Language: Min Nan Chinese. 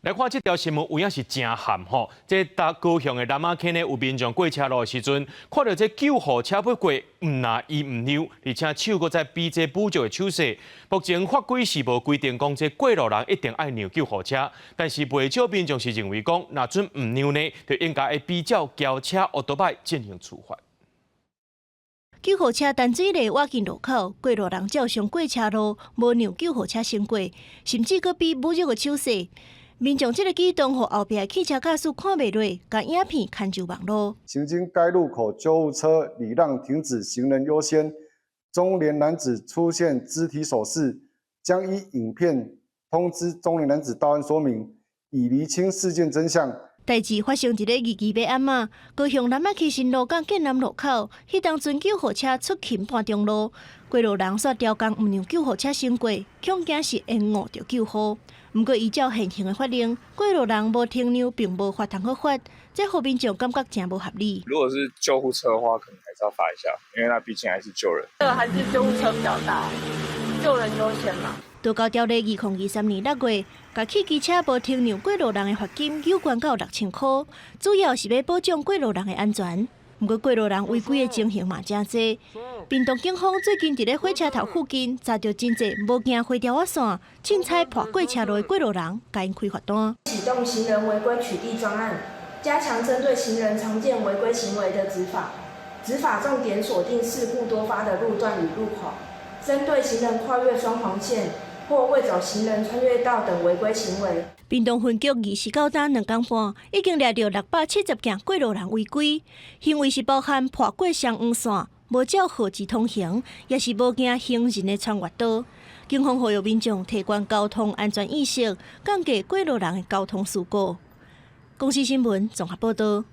來看這條新聞，有影是誠譀吼。這搭高雄的南仔坑呢，有民眾過車路的時陣，看著這救護車欲過，毋但伊毋讓，而且手閣再比這侮辱的手勢。目前法規是無規定講這過路人一定愛讓救護車，但是袂少民眾是認為講，若準毋讓呢，就應該會比照轎車、歐多擺進行處罰。救護車淡水里倚近路口，過路人照常過車路，無讓救護車先過，甚至閣比侮辱的手勢。民眾這个舉動，予後壁的汽車駕駛看袂落，共影片傳上網路。行經該路口，救護車禮讓停止行人優先，中年男子出現肢體手勢，將依影片通知中年男子到案說明，以釐清事件真相。代誌發生佇咧22日暗暝，高雄南仔區新路佮建南路口，彼當陣救護車出勤半中路，過路人煞刁工毋讓救護車先過，恐驚是延誤著救護。毋過依照現行的法令，過路人無停讓並無罰通好罰，這予民眾感覺誠無合理。如果是救護車的話，可能還是要罰一下，因為那畢竟還是救人。這個還是救護車比較大，救人優先嘛。道交條例2023年6月，共汽機車無停讓過路人的罰金又懸到6000箍，主要是欲保障過路人的安全。毋過過路人違規的情形嘛誠濟。屏東警方最近佇咧火車頭附近查著真濟無行灰條仔線、凊彩破過車路的過路人，共𪜶開罰單。啟動行人違規取締專案，加強針對行人常見違規行為的執法，執法重點鎖定事故多發的路段與路口，針對行人跨越雙黃線或未走行人穿越道等違規行為。屏東分局29冬2工半，已經掠著670件過路人違規行為，是包含破過雙黃線、無照號誌通行，抑是無行行人的穿越道。警方呼籲民眾提懸交通安全意識，降低過路人的交通事故。公視新聞綜合報導。